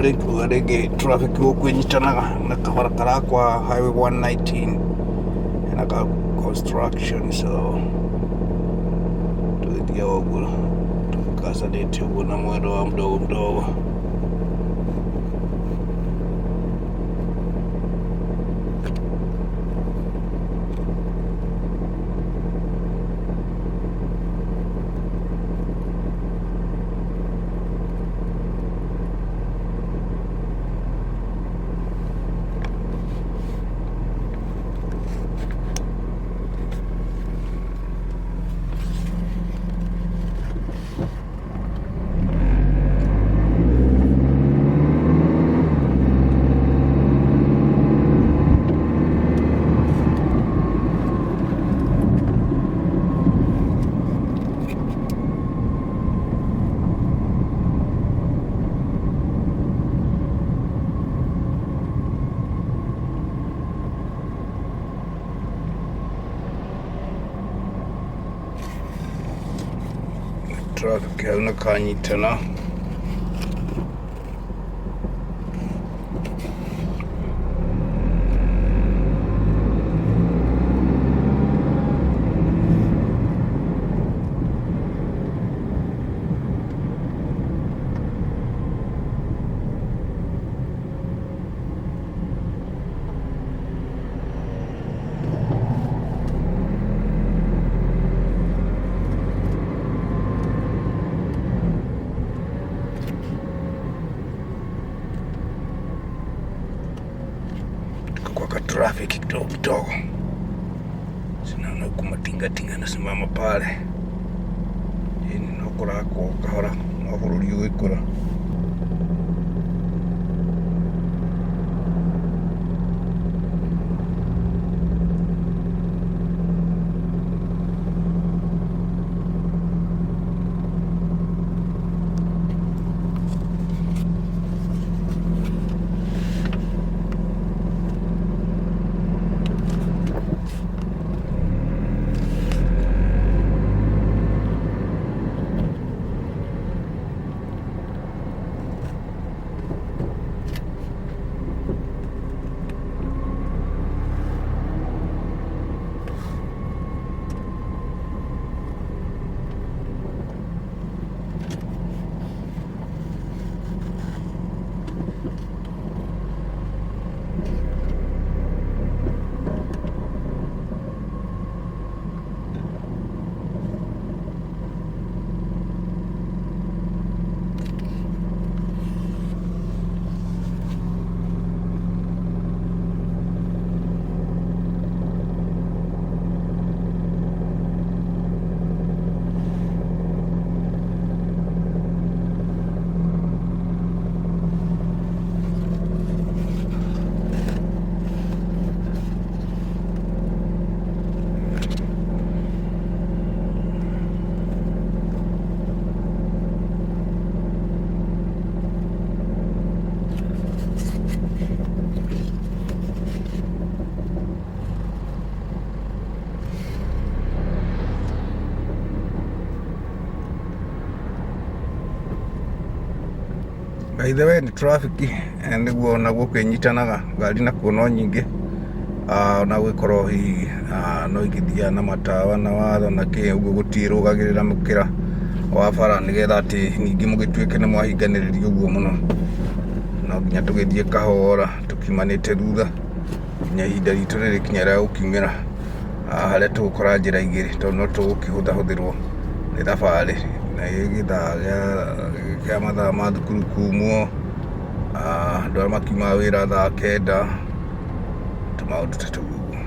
Rĩngiuga rĩngĩ traffic gũkũ ĩnyitanaga na kabara karakwa highway 119 hena ka construction, so tũgĩthiaga ũguo tũgĩkacanĩte ũguo na mwendo wa mdogo mdogo. Traffic hau na kanyitana. Kwa ka traffic kidogo kidogo, sinaona huku matingatinga nasimama pale. Ĩni no kũrakwo kahora no bũrũri ũgĩkũra. By the way, nĩ traffic nĩguo naguo kwĩnyitanaga ngari nakuo no nyingĩ, ona gũgĩkorwo hihi no igĩthiaga na matawa na watho na kĩ ũguo gũtirũgagĩrĩra mũkĩra wa bara nĩgetha atĩ ningĩ mũgĩtuĩke nĩ mwahinganĩrĩria ũguo mũno. No nginya tũgĩthiĩ kahora tũkiumanĩte thutha nginya ihinda ritũ rĩrĩkinya rĩa gũkiumĩra harĩa tũgũkora njĩra igĩrĩ tondũ no tũgũkĩhũthahũthĩrwo nĩ thabarĩ na gĩthaa kĩa mathaa ma thukuru kumwo, andũ arĩa makiumaga wĩra thaa kenda, tũmaũndũ ta tũu ũguo.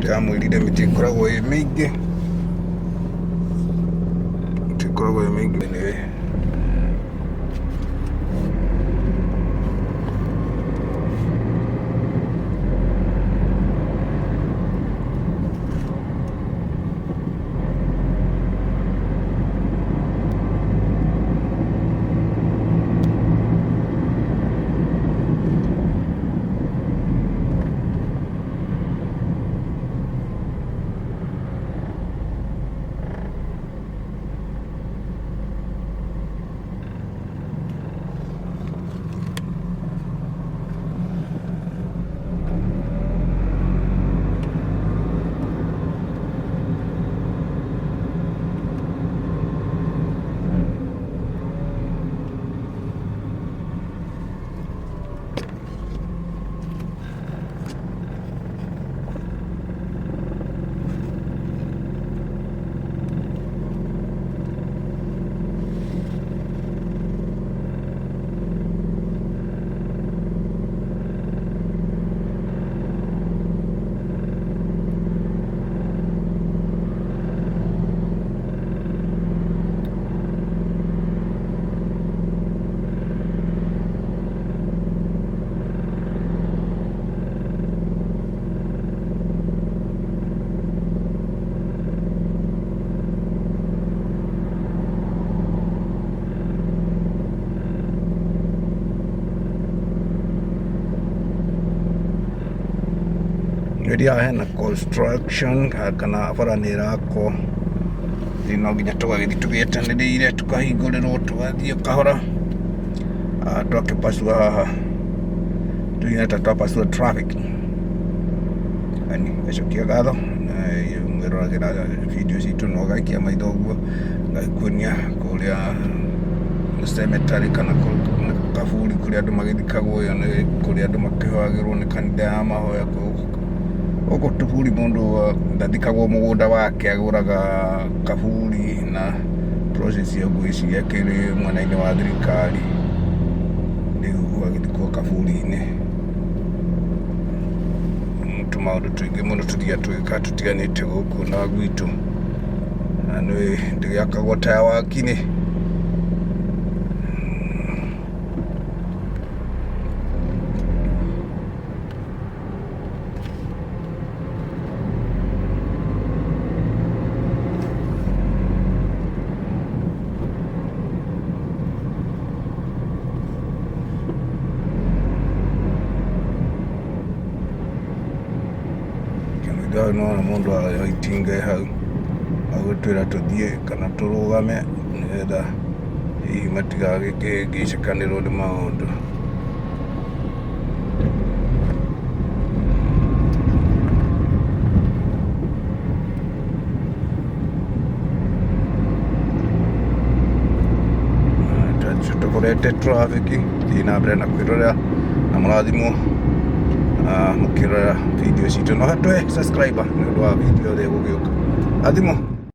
Ndĩramwĩrire mĩtĩ ĩkoragwo ĩ mĩingĩ, mĩtĩ ĩkoragwo ĩ mĩingĩ anyway. Area hena construction kana bara nĩ ĩrakwo, rĩu no nginya tũgagĩthiĩ tũgĩetanĩrĩire tũkahingũrĩrwo tũgathiĩ kahora. Twakĩpasua haha tũhana ta twapasua traffic. Yani ngacokia ngatho mwĩroragĩra video citũ na ũgaikia maitho ũguo ngagĩkuonia kũrĩa cemetery kana kaburi kũrĩa andũ magĩthikagwo, ĩyo nĩ kũrĩa andũ makĩhoyagĩrwo nĩ kanitha ya mahoya. Gũkũ tũburi mũndũ ndathikagwo mũgũnda wake, agũraga kaburi na process ĩyo ngwĩciria ĩkĩrĩ mwena-inĩ wa thirikari, rĩu ũgagĩthikwo kaburi-inĩ. Tũmaũndũ tũingĩ mũno tũthiaga tũgĩkaga tũtiganĩte gũkũ na gwitũ, na nĩ ndĩgĩakagwo ta ya wakinĩ. Kĩmũiga nĩwona mũndũ oya itinga hau agũtwĩra tũthiĩ kana tũrũgame nĩgetha hihi matigagĩkĩhĩngĩcĩkanĩrwo nĩ maũndũ. Tũborete traffic thiĩ na mbere na kwĩrorera na mũrathimwo mũkĩrorera video citũ no hatũhe subscriber nĩ ũndũ wa video ĩrĩa ĩgũgĩũka. Rathimwo.